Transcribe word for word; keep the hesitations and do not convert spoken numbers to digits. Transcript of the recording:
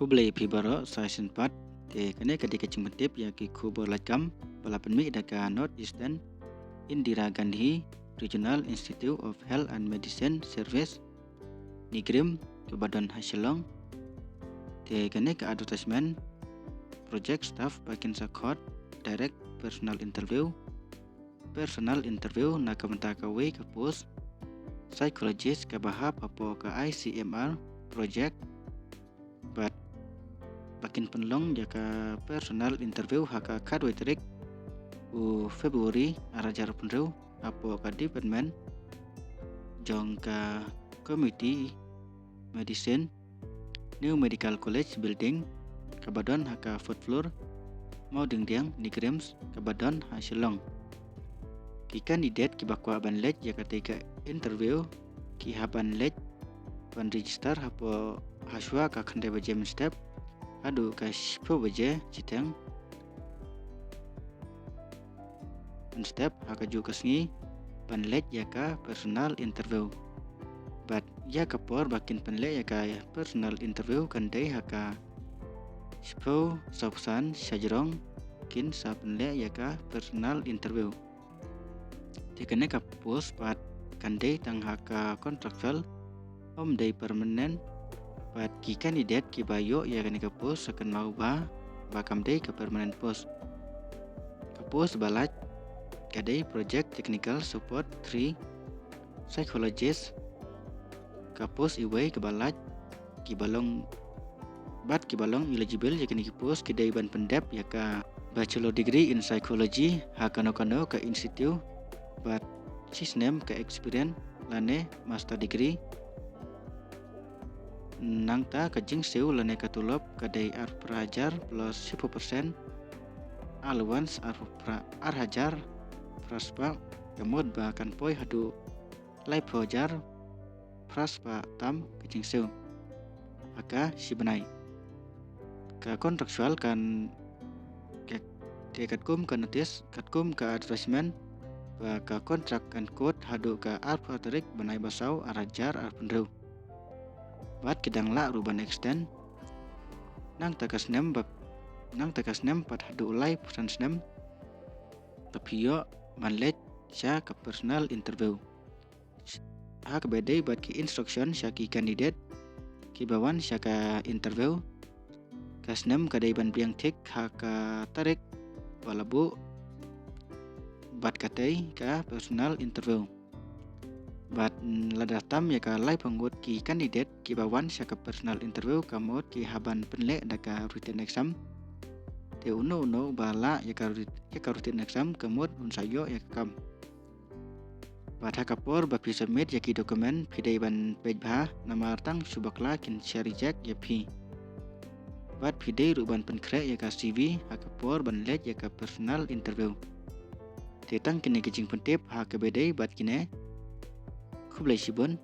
Khublei phi baroh sa shisien pat. Te kane ka dei ka jingpyntip ïa ki khubor lajkam ba la pynmih da ka North Eastern Indira Gandhi Regional Institute of Health and Medicine Service, NEIGRIHMS, kaba don ha Shillong. Te kane ka advertisement project staff ba kin sa khot direct personal interview. Personal interview na ka bynta kawei ka post psychologist kaba hap hapoh ka I C M R project. Bad ba kin pynlong ïa ka personal interview ha ka khatwei tarik u February ar hajar arphew hynriew hapoh ka department jong ka Community Medicine, New Medical College Building, kaba don ha ka fourth floor, Mawdingdiang, NEIGRIHMS, kaba don ha Shillong. Ki candidate kiba kwah ban leit ïa katei ka interview ki hap ban leit ban register hapoh hashwa ka khyndai baje mynstep haduh ka shiphew baje shiteng mynstep ha kajuh ka sngi ban leit ïa ka personal interview. Bad ïa ka por ba kin pynleit ïa ka personal interview kan dei ha ka shiphew sawphew san shajrong kin sa pynleit ïa ka personal interview. Te kane ka post pat kan dei tang ha ka contractual, ym dei permanent. Bad ki candidate kiba ïoh ïa kane ka post sa kynmaw ba ba kam dei ka permanent post. Ka post ba lait ka dei Project Technical Support three Psychologist. Ka post iwei kaba lait kiba long bad kiba long eligible ïa kine ki post ki dei ban pyndep ïa ka Bachelor Degree in Psychology ha kano kano ka institute bad shi snem ka experience lane master degree. Nangta ka jingsiew lane ka tulop ka dei arphew phra hajar plus shiphew percent allowance arphew phra, ar hajar phra spah, ka mut ba kan poi haduh laiphew hajar phra spah tam ka jingsiew ha ka shi bnai. Ka contractual kan ka, ka katkum ka notice, katkum ka advertisement, ba ka contract kan kot haduh ka arphew tarik bnai ba saw ar hajar arphew hynriew. Bad ki dang lah ruh ban extend nangta ka snem ba, nangta ka snem pat haduh laiphew san snem ba phi ïoh ban leit sha ka personal interview. Ha kaba dei bad ki instruction sha ki candidate kiba wan sha ka interview, ka snem ka dei ban biang thik ha ka tarik ba la buh bad katei ka personal interview. Bad lada tam ïa ka laiphew ngut ki candidate kiba wan sha ka personal interview, ka mut ki hap ban pynleh da ka written exam. Te uno uno ba lah ïa ka writ-, ïa ka written exam ka mut un sa ïoh ïa ka kam. Bad ha ka por ba phi submit ïa ki document phi dei ban peit bha, namar tang shu bakla kin sa reject ïa phi. Bad phi dei ruh ban pynkhreh ïa ka C V ha ka por ban leit ïa ka personal interview. Te tang kine ki jingpyntip ha kaba dei bad kine. Khublei shibun.